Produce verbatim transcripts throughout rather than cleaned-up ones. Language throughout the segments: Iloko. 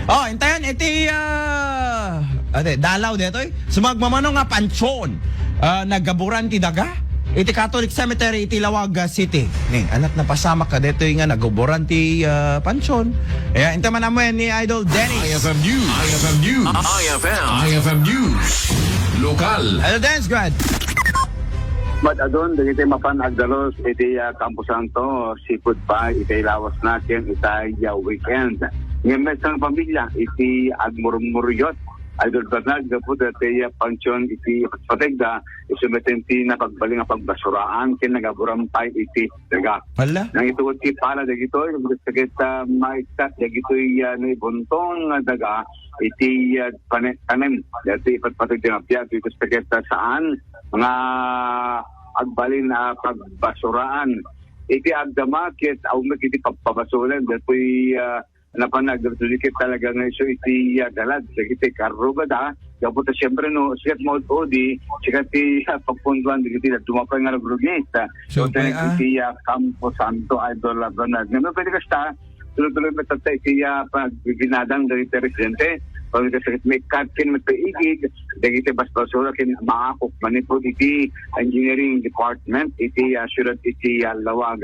Oh, intayan iti, ah, ade, dalaw detoy. Sumagmamano nga pansion, ah, nagaburan ti daga iti Catholic Cemetery iti Laoag City. Ni, anak, napasamak ka detoy nga naguburan ti, ah, pansion. Kaya inta man amuyan ni Idol Dennis. I F M News. I F M News. I F M. I F M News. Lokal. Idol Dennis, go ahead. Mad-adun dagiti mapan agdalus iti, ah, Camposanto, sipud pa iti lawas na ken ita, ah, weekend. Ngem maysa nga pamilia iti agmurmuriot, Idol Bernard, gapu dati, ah, pansion iti patpategda, isu met ti napagbalin nga pagbasuraan ken nagaburan pay iti daga. Hala? Nangituot ti pala dagitoy, ket, ah, maikkat dagitoy, ah, naibuntong nga daga iti, ah, pane-, tanem. Dati ipatpateg ti nga biag, ket, ah, saan nga agbalin a pagbasuraan. Iti agdama ket awan met iti pagpabasuran, datoy, ah, napan agdudikit talaga nga isu iti, ah, galad, dagiti karrugada, gapu ta siyempre no, sikat maud-udi, sikat ti, ah, pagpuntuan dagiti dadduma pay nga rugrugit, ah, So, iti, pay, ah. iti, ah, Campo Santo, Idol Bernard. Ngem pwede kasta, tuloy-tuloy met tatta iti, ah, pagbibinadang dagiti residente. Pagkasakit may kat ken may paigid, dagiti basbasura ken maakok manipud iti engineering department iti, ah, siyudad iti, ah, Laoag.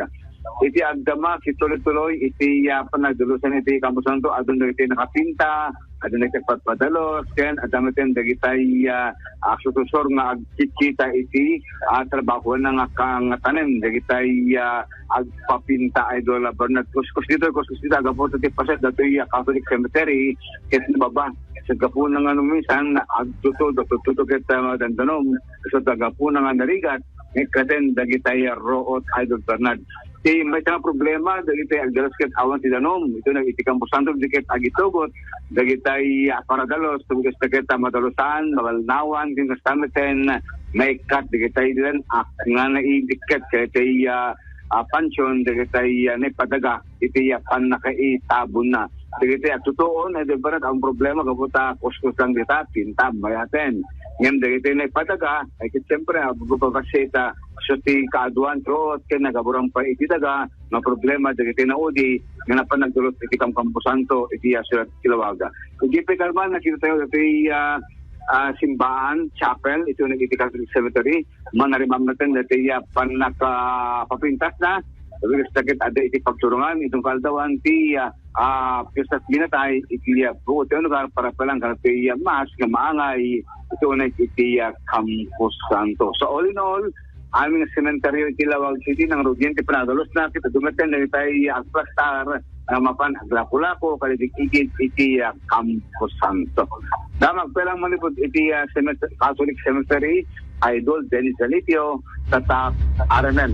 Iti agdama, ket tuloy-tuloy iti, ah, panagdulusan iti Campo Santo, adun dagiti nakapinta, adun dagiti agpadpadalos, ken adda met dagiti, ah, ah, sususor nga agkikita iti, ah, trabahoanna nga ka-, nga tanem, dagiti, ah, agpapinta, Idol Bernard. Kuskus dito, kuskus dito, agapo ti paset, datoy, ah, Catholic Cemetery, ket baba. Sa gapuna nga no minsan, agtutod, agtutod ket, ah, dandanom. So, sa gapuna nga narigat, ket katen, dagiti ruot, Idol Bernard. Ti maysa nga problema, dagiti agdalus ket awan ti danum. Ito na iti Campo Santo, di ket agitugot, dagiti, ah, paradalos, tungkol sa ket, ah, madalusan, mabalnawan, ken kasta met, maikkat, dagiti dilan, ak-, nga naidikket, ket, ah, ah, pansion, dagiti, ah, naipadaga, iti, ah, pannakaitabonna. Dagiti agtutuon, eh, di ba, ang problema, gapu ta kuskus lang dita, pinta, mayaten. Ngem dagiti naipadaga, ay, ket siyempre, ah, bababasita, so ti kaaduan, truot, ken nagaburan pa iti daga, nga problema, dagiti naudi, nga napan nagdulot iti Kam-, Campo Santo, iti, ah, siyudad ti Laoag. Iti pay kalman, nakita tayo, iti, ah, ah, simbaan, chapel, iti uneg iti Catholic Cemetery, manarimammeten, dati, ah, pannakapapintas na, Dagiti sakit adda iti pagturungan, itong kaldawan, ti, ah, ah, piesta ti binatay, iti, ah, buot ti lugar para palang kanat ti, ah, mas nga maangay, iti uneg iti, ah, Campo Santo. So, all in all, amin nga sementeryo iti Laoag City, nangrugian ti panagdalos na, kita dumaten na itay, ah, agplastar, ah, mapan aglaku-laku, kadi igid iti, ah, Campo Santo. Damag pelang manipod iti, ah, cemet-, Catholic Cemetery, Idol Dennis Zalitio, Tatak, R M N.